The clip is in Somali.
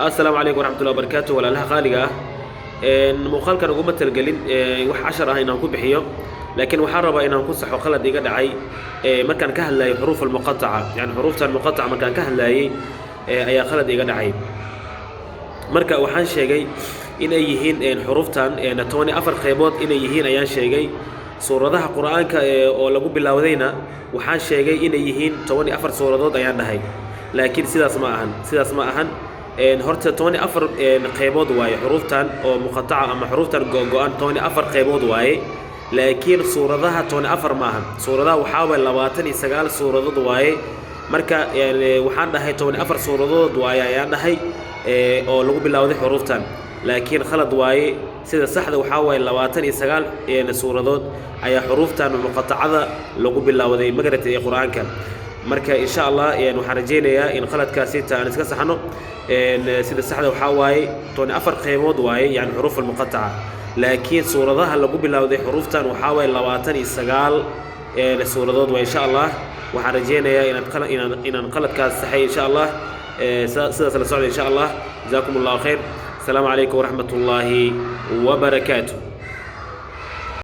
Assalaamu calaykum waraxmatullahi wabarakaatu. Walaalaha qaaliga ah, muuqaalkan uguma talgelin wax cashar ah inaan ku bixiyo, laakiin waxaan rabaa inaan ku saxo qalad iga dhacay markaan ka hadlayay xuruuf almuqataca, yani xuruuftan muqataca markaan ka hadlayay ayaa qalad iga dhacay. Marka waxaan sheegay in ay yihiin xuruuftan 14 qaybood inay yihiin ayaan sheegay. Suuradaha Qur'aanka oo lagu bilowdayna waxaan sheegay inay yihiin 14 suuradood ayaan dhahay, laakiin sidaas ma ahan, sidaas ma ahan. Horta 14 qaybood waaye xuruuftan oo muqataca ama xuruuftan go-go-an, 14 qaybood waaye, laakiin suuradaha 14 ma ahan. Suuradaha waxaa waaye 29 suuradood waaye. Marka waxaan dhahay 14 suuradood waaye ayaan dhahay oo lagu bilowday xuruuftan, laakiin khalad waaye. Sida saxda waxaa waaye 29 suuradood ayaa xuruuftan muqatacada lagu bilowday, magarata, ee Qur-aanka. Marka insha Allah waxaan rajaynayaa in khaladkaasi ta aan iska saxno. Sida saxda waxaa waaye 14 qaybood waaye, yani xuruuf almuqataca, laakiin suuradaha lagu bilowday xuruuftan waxaa waaye 29 suuradood waaye. Insha Allah waxaan rajaynayaa inaan qaladkaas saxay insha Allah. Sidaas la socda insha Allah. Jazaakum Allahu khayr. Asalaamu calaykum waraxmat ullaahi wabarakaatu.